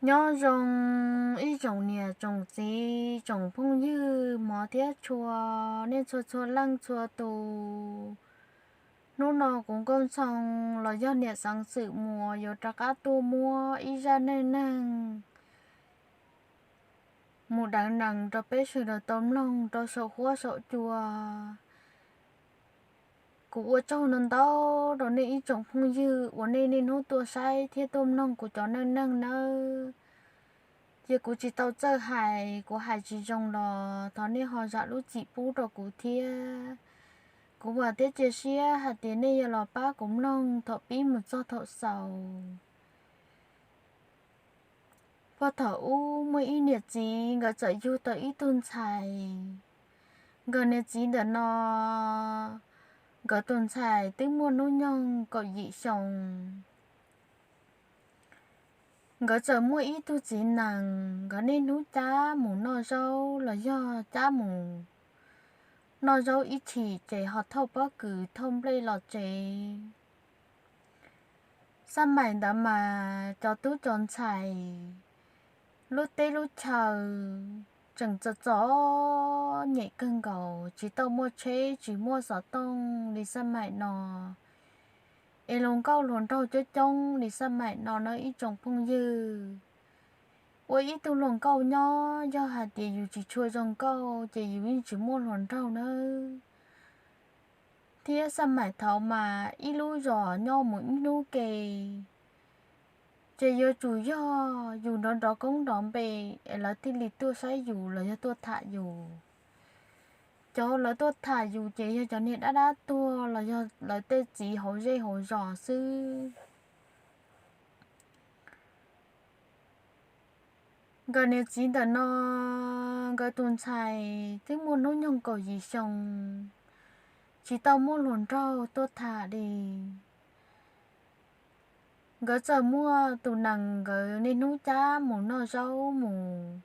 Nyob zoo ib tsoom niam tsoom txiv tsoom phooj ywg hmov thiab tshua, nej txhua txhua leej txhua tus. Hnub no kuv Nkauj Ntxhoo los yog niam Xeev Xwm Muas yuav rov qab tuaj muab ib zaj neej neeg mus deev nees rau peb sawv daws tau mloog rau saum huab saum cua. Kuv ua tsaug ntau ntau rau nej ib tsoom phooj ywg uas nej niaj hnub tuaj saib thiab tuaj mloog kuv cov neej neeg nawb. Cia kuv tsis tau txawj hais, kuv hais tsis zoo los thov nej ho zam lub txim pub rau kuv thiab. Kuv vam thiab cia siab hais tias nej yuav los pab kuv mloog thaum pib mus txog thaum xaus. Puag thaum ub muaj ib niam txiv nkawd txawm yug tau ib tug ntxhais. Nkawd niam txiv ntawm no, nkawd tus ntxhais twb muaj hnub nyoog kaum yim xyoo. Nkawd txawm muaj ib tug txiv nees, nkawd niaj hnub cab mus noj zaub los yog cab mus noj zaub ib chim ces ho thauj pob kws thauj nplej los tsev. Xab maim ntawd mas cov tub cov ntxhais, lub teb lub chaw tseem txom txom nyem kawg nkaus, tsis tau muaj tsheb tsis muaj xov tooj li xab maim no, es hluas nkauj hluas nraug coob coob li xab maim no no ib tsoom phooj ywg. Ua ib tug hluas nkauj nyob yog hais tias yus tsis tshua zoo nkauj ces yus yeej tsis muaj hluas nraug nawb. Thiab xab maim thaud mas ib lub zos nyob mus ib hnub ke, ces yuav tsum yog yus nrov nrov koob nrov npe es lawv thiaj li tuaj saib yus los yog tuaj tham yus. Cov lawv tuaj tham yus ces yog cov niag dab dab tuag los yog lawv tej txiv hauv zej hauv zos xwb. Nkawd niam txiv ntawm no, nkawd tus ntxhais twb muaj hnub nyoog kaum yim xyoo, tsis tau muaj hluas nraug tuaj tham li. Nkawd txawm muaj tus nees, nkawd niaj hnub cab mus noj zaub mus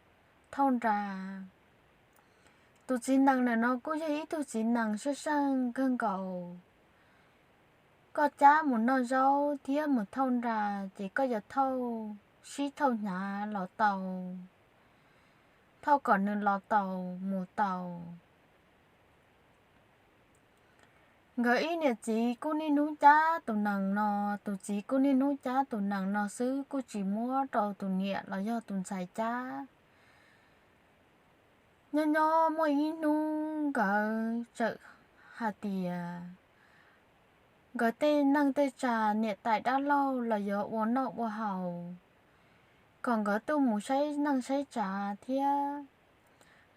thauj nra. Tus txiv nees ntawm no kuj yog ib tug txiv nees seej seej kawg nkaus. Koj cab mus noj zaub thiab mus thauj nra ces koj yuav thauj sib thauj hnyav los tau, thauj kom nws los tau mus tau. Nkawd ib niam txiv kuj niaj hnub cab tus nees no, tus txiv kuj niaj hnub cab tus nees no xwb, kuj tsis muab rau tus niam los yog tus ntxhais cab. Nyob nyob muaj ib hnub nkawd txawm hais tias nkawd tej neej tej tsa niam tais dab laug los yuav ua noj ua haus, kom nkawd tuaj mus saib neej saib tsa thiab.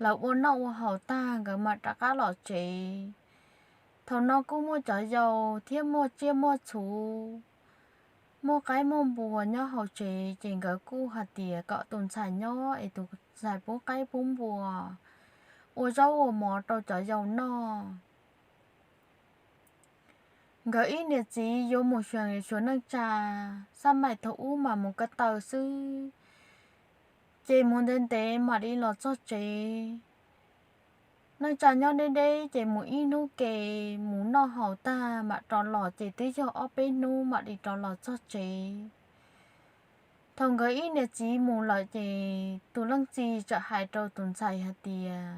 Lawv ua noj ua haus tag nkawd mam rov qab los tsev. Thaum no kuj muaj cov yau thiab muaj tsiaj muaj txhu, muaj qaib muaj npua nyob hauv tsev, ces nkawd kuj hais tias kom tus ntxhais nyob es tus ntxhais pub qaib pub npua, ua zaub ua mov rau cov yau noj. Nkawd ib niam txiv yuav mus xyuas neej tsa, xab maim thaum ub mas mus ko taw xwb, ces mus ntev ntev mam li los txog tsev. Neej tsa nyob deb deb ces mus ib hnub ke, mus noj haus tag mam rov los ces twb yog ob peb hnub mam li rov los txog tsev. Thaum nkawd ib niam txiv mus lawm ces tus leej txiv txawm hais rau tus ntxhais hais tias,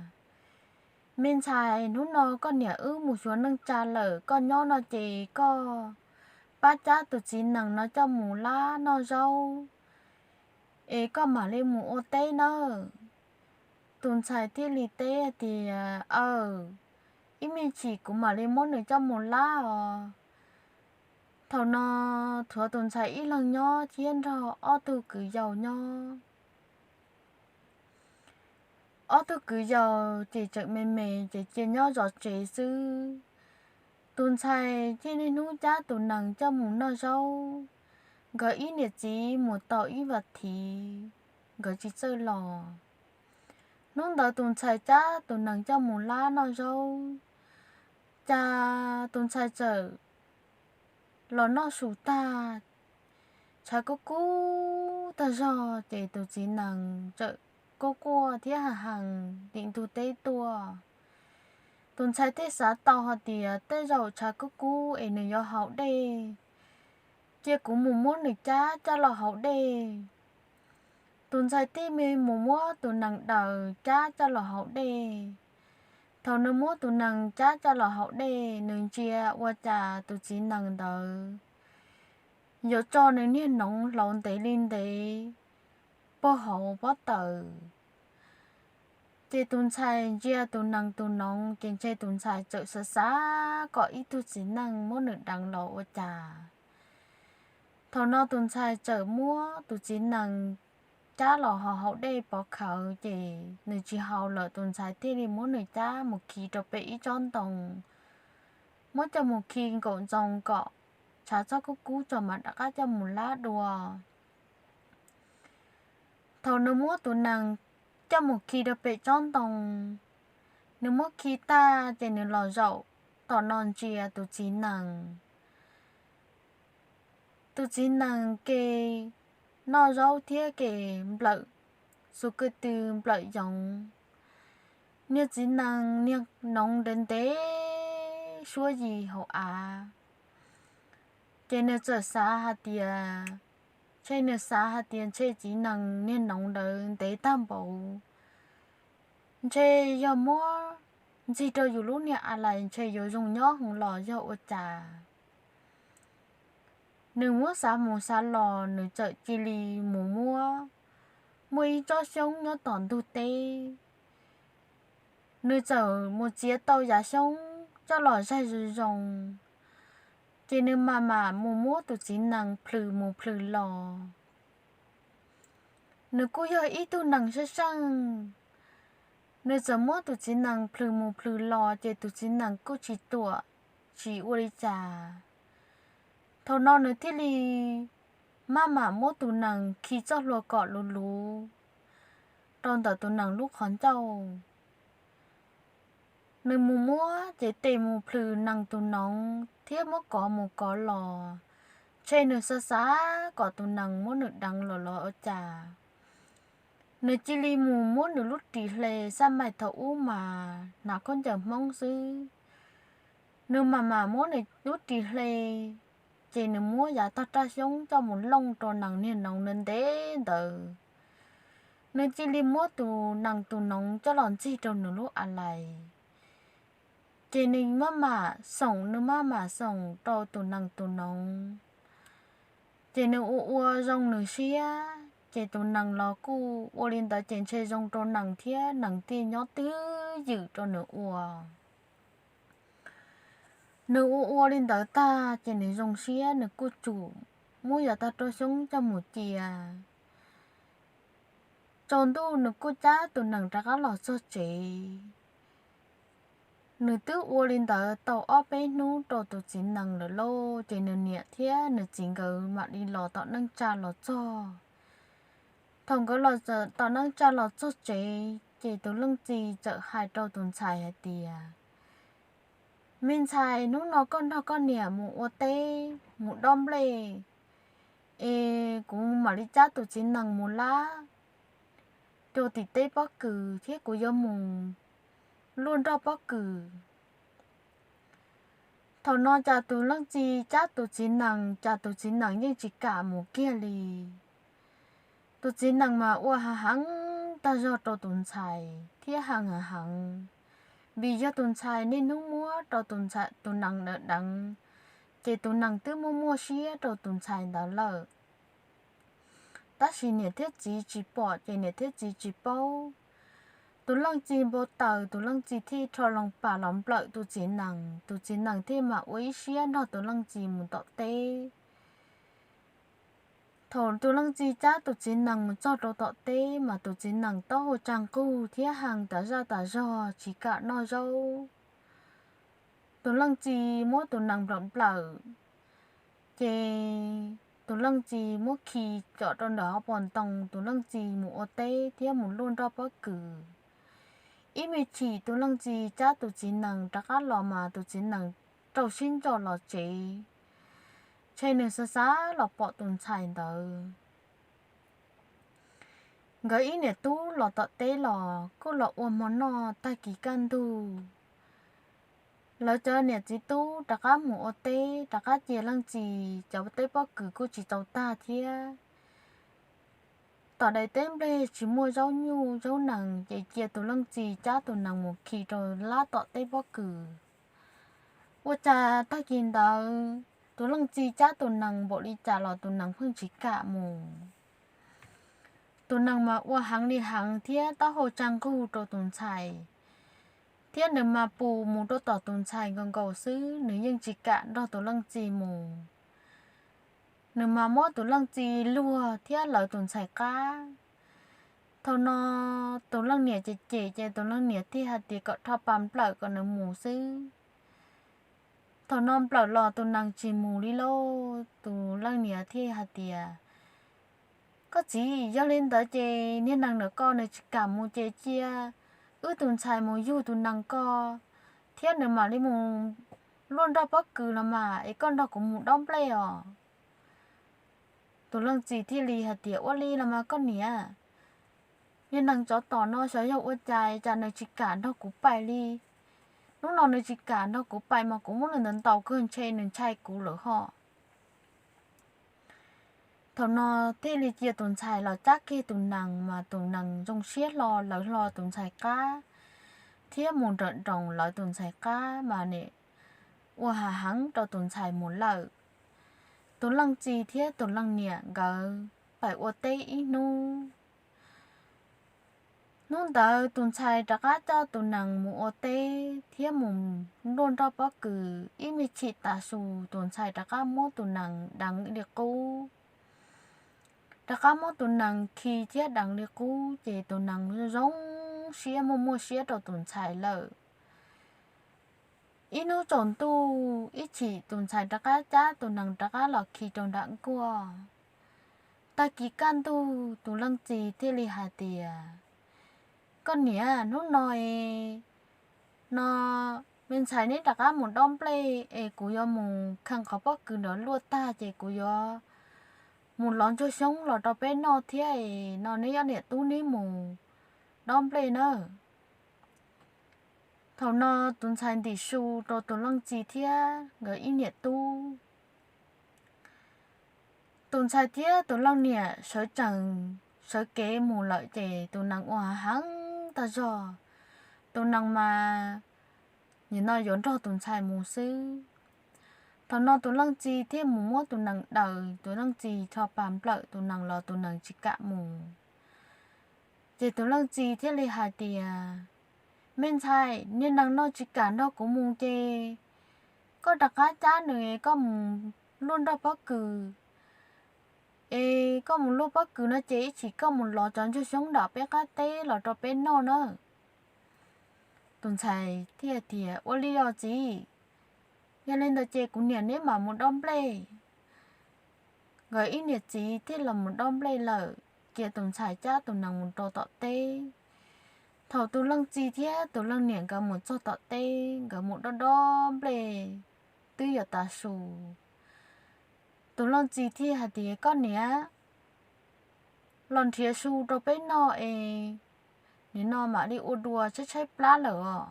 me ntxhais, hnub no koj niam wb mus xyuas neej tsa lawm, koj nyob no ces koj pab cab tus txiv nees no coj mus lab noj zaub es koj mam li mus ua teb nawb. Tus ntxhais thiaj li teb tias, aw, ib me chim kuv mam li muab nws coj mus lab os. Thaum no tsuas tus ntxhais ib leeg nyob thiab nrog ob tug kwv yau nyob. Ob tug kwv yau ces tseem me me ces cia nyob zov tsev xwb. Tus ntxhais thiaj niaj hnub cab tus nees coj mus noj zaub. Nkawd ib niam txiv mus tau ib vas thiv, nkawd tsis txawj los. Hnub ntawd tus ntxhais cab tus nees coj mus lab noj zaub, cas tus ntxhais txawm los noj su tag, tshav kub kub tag zog ces tus txiv nees txawm quaj quaj thiab ha hees tim ntug teb tuaj. Tus ntxhais thiaj xav tau hais tias tej zaum tshav kub kub es nws yuav haus dej, cia kuv mus muab nws cab coj los haus dej. Tus ntxhais thiaj mus muab tus nees daws cab coj los haus dej. Thaum nws muab tus nees cab coj los haus dej, nws ntsia ua cas tus txiv nees ntawd yuav tso nws niag noov hlauv ntev li ntev puag hauv pob tawm. Ces tus ntxhais ntsia tus nees tus noov ces ntshe tus ntxhais txawm xav xav kom ib tug txiv neej muab nws deev los ua cas. Thaum no tus ntxhais txawm muab tus txiv nees cab los haus haus dej pov khawv ces nws tsis haus lawm, tus ntxhais thiaj li muab nws cab mus khi rau pem ib tsob ntoo, muab coj mus khi nkaum ntxoo kom tshav txhob kub kub tso mas rov qab coj mus lab dua. Thaum nws muab tus nees coj mus khi rau pem tsob ntoo, nws muab khi tag ces nws los zaum tom no ntsia tus txiv nees. Tus txiv nees ke noj zaub thiab ke nplawm xus kwj tw nplawm yoov. Niag txiv nees niag noov ntev ntev suab yig hauv av. Ces nws txawm xav hais tias, ntshe nws xav hais tias ntshe txiv nees niag noov ntawd ntev tag npaum, ntshe yog muab ntxig rau yus lub niag a lais ntshe yuav zoo nyob heev los yog ua cas. Nws muab xav mus xav los nws txawm cia li mus muab, muaj ib tsob xyoob nyob tom ntug teb. Nws txawm mus txiav tau yav xyoob coj los zaig zoo zoo, ces nws mam mam mus muab tus txiv nees plhws mus plhws los. Nws kuj yog ib tug nees seej seej, nws txawm muab tus txiv nees plhws mus plhws los ces tus txiv nees kuj tsis tuam, tsis ua li cas. Thaum no nws thiaj li maj mam muab tus nees khi txoj hlua kom luv luv rau ntawm tus nees lub qhov ncauj. Nws mus muab cev tes mus plhws nees tus noov thiab muab kov mus kov los, ntshe nws xav xav kom tus nees muab nws deev los los ua cas. Nws cia li mus muab nws lub ris hle, xab mais thaum ub mas hnav khaub ncaws Hmoob xwb. Nws mam mam muab nws lub ris hle, ces nws muab yav tog raj xyoob coj mus looj rau nees niag noov ntev ntawd. Nws cia li muab tus nees tus noov coj los ntxig rau nws lub a lais. Ces nws maj mam xoom, nws maj mam xoom rau tus nees tus noov. Ces nws ua ua zoo nws siab, ces tus nees los kuj ua li ntawd ces ntshe zoo rau nees thiab nees thiaj nyob twj ywm rau nws ua. Nws ua ua li ntawd tag ces nws zoo siab, nws kuj tsum muab yav tog raj xyoob coj mus cia. Tsaus ntuj nws kuj cab tus nees rov qab los txog tsev. Nws twb ua li ntawd tau ob peb hnub rau tus txiv nees lawm lauj, ces nws niam thiab nws txiv nkawd mam li los tom neej tsa los txog. Thaum nkawd los tom neej tsa los txog tsev ces tus leej txiv txawm hais rau tus ntxhais hais tias, me ntxhais, hnub no koj nrog koj niam mus ua teb mus dob nplej, es kuv mam li cab tus txiv nees mus lab rau tim teb pob kws thiab kuv yuav mus luaj nroj pob kws. Thaum no cas tus leej txiv cab tus txiv nees cas tus txiv nees yeej tsis kam mus kiag li. Tus txiv nees mas ua hav heev tag zog rau tus ntxhais thiab heev hav heev, vim yog tus ntxhais niaj hnub muab rau tus nees ntawd deev, ces tus nees twb muaj muaj siab rau tus ntxhais ntawd lawm. Tab sis niam thiab txiv tsis pom ces niam thiab txiv tsis paub. Tus leej txiv npau taws, tus leej txiv thiaj rho loo pam los nplawm tus txiv nees, tus txiv nees thiaj mam ua ib siab nrog tus leej txiv mus tom teb. Thaum tus leej txiv cab tus txiv nees mus txog rau tom teb mas tus txiv nees taub hau tsa nqug thiab heev tas zaj tas zog tsis kam noj zaub. Tus leej txiv muab tus nees nplawm nplawm, ces tus leej txiv muab khi com rau ntawm hauv paus ntoo, tus leej txiv mus ua teb thiab mus luaj nroj pob kws. Ib me chim tus leej txiv cab tus txiv nees rov qab los mas tus txiv nees rau siab ntso los tsev, ntshe nws xav xav los pom tus ntxhais ntawd. Nkawd ib niam tub los tom teb los kuj los ua hmo noj tag kis kaj ntug. Lawv cov niam txiv tub rov qab mus ua teb, rov qab cia leej txiv cov teb pob kws kuj tsis tau tag thiab. Tom daim teb nplej tsis muaj zaub nyuj zaub nees ces cia tus leej txiv cab tus nees mus khi rau lab tom teb pob kws. Ua cas tag kis ntawd tus leej txiv cab tus nees npaum li cas los tus nees pheej tsis kam mus. Tus nees mas ua heev li heev thiab taub hau tsa nqug rau tus ntxhais, thiab nws mas pus mus rau tom tus ntxhais nkaus nkaus xwb, nws yeej tsis kam nrog tus leej txiv mus. Nws mas muab tus leej txiv luag thiab lawv tus ntxhais qab. Thaum no tus leej niam cem cem ces tus leej niam thiaj hais tias kom rho pas nplawm kom nws mus xwb. Thaum no nplawm los tus nees tsis mus li lauj, tus leej niam thiaj hais tias, Koj txiv, yog li ntawd ces niag nees ntawm koj nws tsis kam mus ces cia wb tus ntxhais mus yug tus nees ko, thiab nws mam li mus luaj nrog pob kws los mas es koj nrog kuv mus dob nplej os. Tus leej txiv thiaj li hais tias, Ua li los mas koj niam, niag nees tsov tom no xyov yog ua cas cas nws tsis kam nrog kuv pais li. Hnub no nws tsis kam nrog kuv pais mas kuv muab nws ntaus ntaus kawg ntshe nws ntshai kuv lawm ho. Thaum no thiaj li cia tus ntxhais los cab kiag tus nees mas tus nees zoo siab hlo lawv hlo tus ntxhais qab thiab mus nrawm nroos lawv tus ntxhais qab mas nim ua hav heev rau tus ntxhais mus lawm. Tus leej txiv thiab tus leej niam nkawd pais ua teb ib hnub. Hnub ntawd tus ntxhais rov qab coj tus nees mus ua teb thiab mus luaj nrog pob kws ib me chim tas su tus ntxhais rov qab muab tus nees deev li qub. Rov qab muab tus nees khi thiab deev li qub ces tus nees zoo siab muaj muaj siab rau tus ntxhais lawm. Ib hnub tsaus ntuj ib chim tus ntxhais rov qab cab tus nees rov qab los khi rau nram nkuaj. Tag kis kaj ntug tus leej txiv thiaj li hais tias, Koj niam, hnub no es no me ntxhais neb rov qab mus dob nplej es kuv yuav mus kheej qhov pob kws ntawd luaj tag ces kuv yuav mus lov ntsuag xyoob los rau peb noj thiab es no neb ob niam tub neb mus dob nplej nawb. Thaum no tus ntxhais ntim su rau tus leej txiv thiab nkawd ib niam tub. Tus ntxhais thiab tus leej niam sawv tsees sawv kev mus lawm ces tus nees ua hav heev tag zog. Tus nees mas nim no yuav nrog tus ntxhais mus xwb. Thaum no tus leej txiv thiaj mus muab tus nees daws, tus leej txiv rho pas nplawm tus nees los tus nees tsis kam mus. Ces tus leej txiv thiaj li hais tias, Me ntxhais, niag nees no tsis kam nrog kuv mus ces koj rov qab cab nws es koj mus luaj nrog pob kws. Es koj mus luaj pob kws no ces ib chim koj mus lov cov ntsuag xyoob nram peb qab teb los rau peb noj na. Tus ntxhais thiaj tias, Ua li os txiv, yog li ntawd ces kuv niam neb mam mus dob nplej. Nkawd ib niam txiv thiaj los mus dob nplej lawm, cia tus ntxhais cab tus nees mus rau tom teb. Thaum tus leej txiv thiab tus leej niam nkawd mus txog tom teb, nkawd mus dob dob nplej twb yuav tav su. Tus leej txiv thiaj hais tias, Koj niam, los nrhiav su rau peb noj es nim no mam li ua dua tshaib tshaib plab lawm os.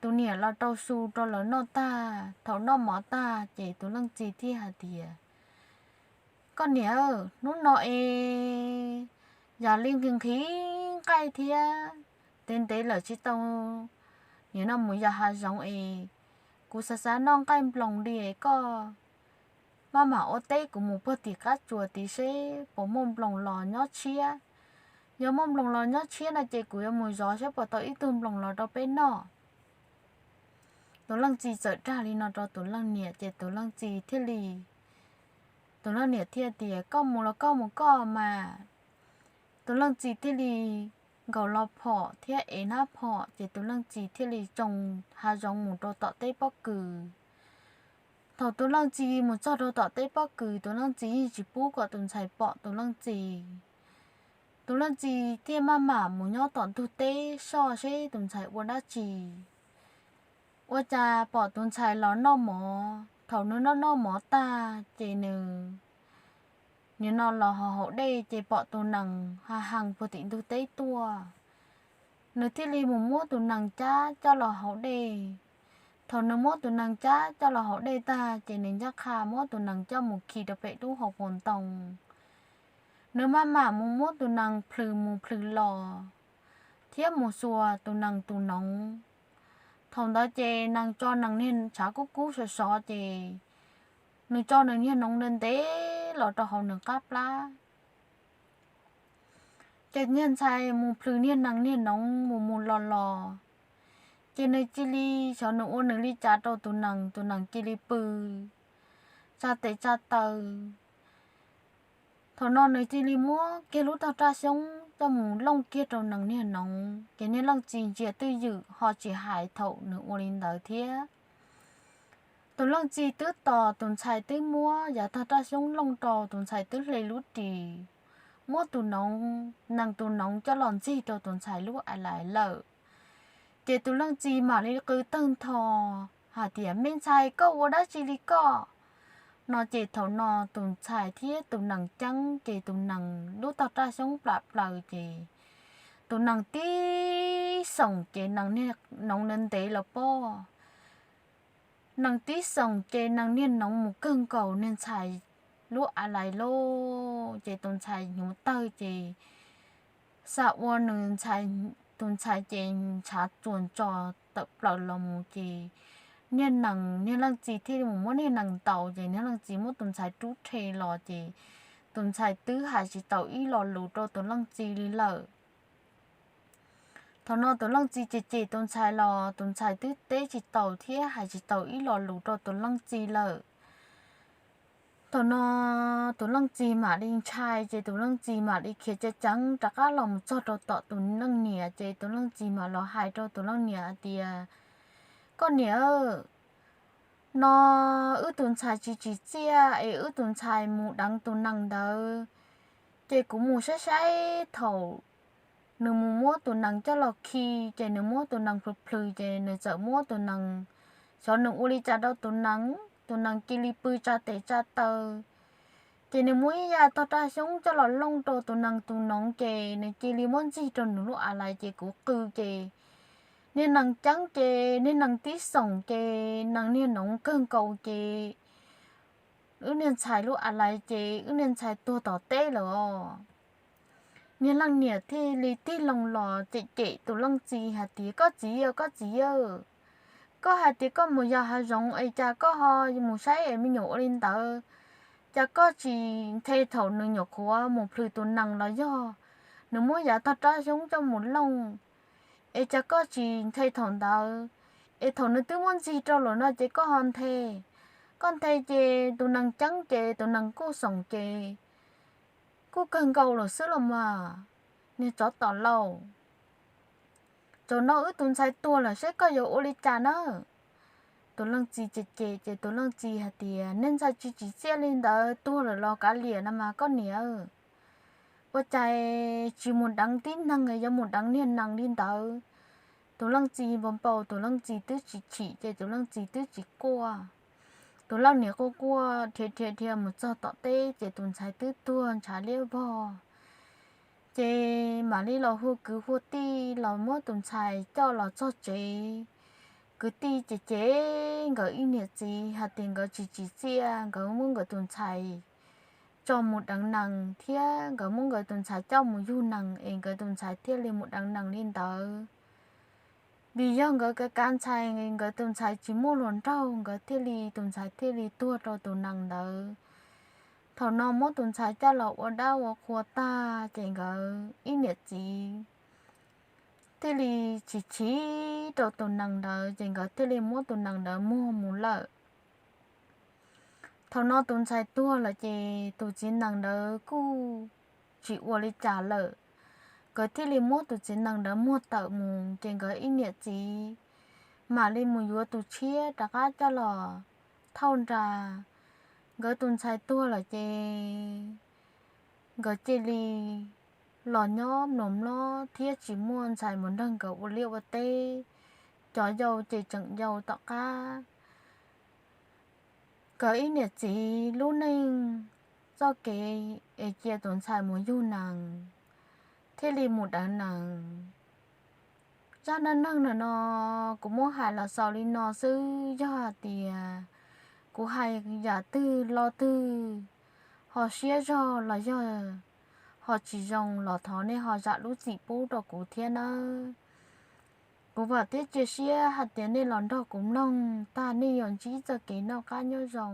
Tus niam los rau su rau lawv noj tag, thaum noj mov tag ces tus leej txiv thiaj hais tias, Koj niam, hnub no es yam li nqhis nqhis nqaij thiab, ntev ntev lawm tsis tau nim no mus yos hav zoov es kuv xav xav noj nqaij nploos li es koj maj mam ua teb kuv mus puag tim qab tsuas tid seb puas muaj nploos los nyob tshiab. Yog muaj nploos los nyob tshiab no ces kuv yuav mus zov seb puas tau ib tug nploos los rau peb noj. Tus leej txiv txawm dag li no rau tus leej niam ces tus leej txiv thiaj li, tus leej niam thiaj tias, Koj mus los koj mus koj mas. Tus leej txiv thiaj li nkaus lo phom thiab ev hnab phom ces tus leej txiv thiaj li tsoo hav zoov mus rau tom teb pob kws. Thaum tus leej txiv mus txog rau tom teb pob kws, tus leej txiv yeej tsis pub kom tus ntxhais pom tus leej txiv. Tus leej txiv thiaj maj mam mus nyob tom ntug teb soj seb tus ntxhais ua dab tsi. Ua cas pom tus ntxhais los noj mov, thaum nws noj noj mov tag ces nws nim no los haus haus dej ces pom tus nees ha hees puag tim ntug teb tuaj. Nws thiaj li mus muab tus nees cab coj los haus dej. Thaum nws muab tus nees cab coj los haus dej tag ces nws ncaj qha muab tus nees coj mus khi rau pem lub hauv paus ntoo. nws maj mam mus muab tus nees plhws mus plhws los thiab mus xuas tus nees tus noov. Thaum ntawd ces nees tso nees niag ntshav kub kub sov sov ces nws tso nws niag noov ntev ntev los rau hauv nws qab plab. Ces niag ntxhais mus plhws niag nees niag noov mus mus los los, ces nws cia li, xyov nws ua nws li cas rau tus nees, tus nees cia li pw tsa tes tsa taw. Thaum no nws cia li muab kiag lub tog raj xyoob coj mus looj kiag rau nees niag noov, ces niag leej txiv ntsia twj ywm ho tsis hais thaum nws ua li ntawd thiab. Tus leej txiv twb tos tus ntxhais twb muab yav tog raj xyoob looj rau, tus ntxhais twb hle lub ris, muab tus noov, nees tus noov coj los ntxig rau tus ntxhais lub a lais lawm. Ces tus leej txiv mam li qw tawg ntho hais tias, Me ntxhais, koj ua dab tsi li koj? No ces thaum no tus ntxhais thiab tus nees ceeb, ces tus nees lub tog raj xyoob plam plaws ces tus nees tib xoom ces nees niag noov ntev ntev los pob. Nees tib xoom ces nees niag noov mus kawg nkaus niag ntxhais lub a lais lawm, ces tus ntxhais hnyuv tawg ces xa ua nws ntxhais, tus ntxhais ces ntshav tsuas ntso tawm plaws los mus ces niag nees, niag leej txiv thiaj li mus muab niag nees ntaus ces niag leej txiv muab tus ntxhais rub rhe los ces tus ntxhais twb hais tsis tau ib lo lus rau tus leej txiv li lawm. Thaum no tus leej txiv cem cem tus ntxhais los tus ntxhais twb teb tsis taus thiab hais tsis tau ib lo lus rau tus leej txiv lawm. Thaum no tus leej txiv mam li ntshai ces tus leej txiv mam li khiav ceev ceev rov qab los mus txog rau tom tus leej niam ces tus leej txiv mam los hais rau tus leej niam hais tias, Koj niam, no wb tus ntxhais tsis tsim txiaj es wb tus ntxhais mus deev tus nees ntawd, ces kuv mus saib saib thaum nws mus muab tus nees coj los khi, ces nws muab tus nees plhws plhws ces nws txawm muab tus nees, xyov nws ua li cas rau tus nees, tus nees cia li pw tsa tes tsa taw. Ces nws muab ib yam tog raj xyoob coj los looj rau tus nees tus noov ces nws cia li muab ntxig rau nws lub a lais ces kuv qw ces niag nees ceeb ces niag nees tib xoom ces nees niag noov kawg nkaus ces wb niag ntxhais lub a lais ces wb niag ntxhais tuag tom teb lawm os. Niag leej niam thiaj li tig loo los cem cem tus leej txiv hais tias, Koj txiv, koj txiv, koj hais tias koj mus yos hav zoov es cas koj ho mus saib es me nyuam ua li ntawd, cas koj tsis nthe thaum nws nyuam qhuav mus plhws tus nees los yog nws muab yav tog raj xyoob coj mus looj, es cas koj tsis nthe thaum ntawd, es thaum nws twb muab ntxig rau lawm no ces koj ho nthe. Koj nthe ces tus nees ceeb ces tus nees kuj xoom ces kuj kawg nkaus lawm xwb los mas, niag tsov tom lauj. Thaum no wb tus ntxhais tuag lawm saib koj yuav ua li cas na. Tus leej txiv cem cem ces tus leej txiv hais tias, Niag ntxhais tsis tsim txiaj li ntawd tuag lawm los kav liam no mas koj niam, ua cas tsis mus deev tib neeg yuav mus deev niag nees li ntawd? Tus leej txiv npau npau, tus leej txiv twb tsis chim ces tus leej txiv twb tsis quaj. Tus leej niam quaj quaj dhia dhia dhia mus txog tom teb ces tus ntxhais twb tuag ntshav liab vog. Ces mam li los hu kwv hu tij los muab tus ntxhais coj los txog tsev. Kwv tij ces cem nkawd ib niam txiv hais tias nkawd tsis tsim txiaj, nkawd muab nkawd tus ntxhais tso mus deev nees thiab nkawd muab nkawd tus ntxhais coj mus yug nees es nkawd tus ntxhais thiaj li mus deev nees li ntawd. Vim yog nkawd kav kav ntxhais, nkawd tus ntxhais tsis muaj hluas nraug, nkawd thiaj li, tus ntxhais thiaj li tuag rau tus nees ntawd. Thaum no muab tus ntxhais coj los ua dab ua qhua tag ces nkawd ib niam txiv thiaj li chim chim rau tus nees ntawd ces nkawd thiaj li muab tus nees ntawd muag mus lawm. Thaum no tus ntxhais tuag lawm ces tus txiv nees ntawd kuj tsis ua li cas lawm, nkawd thiaj li muab tus txiv nees ntawd muag tawm mus ces nkawd ib niam txiv mam li mus yuav tus tshiab rov qab coj los thauj nra. Nkawd tus ntxhais tuag lawm ces nkawd cia li los nyob mluas mlob thiab tsis muaj ntxhais mus nrog nkawd ua liaj ua teb. Cov yau ces tseem yau tom qab. Nkawd ib niam txiv lub neej txoj kev es cia tus ntxhais mus yug nees thiaj li mus deev nees. Zaj neej neeg no kuv muab hais los xaus li no xwb, yog hais tias kuv hais yam twg lo twg ho siab zog los yog ho tsis zoo los thov nej ho zam lub txim pub rau kuv thiab nawb. Kuv vam thiab cia siab hais tias nej los nrog kuv mloog tag nej yuav ntsib txoj kev noj qab nyob zoo.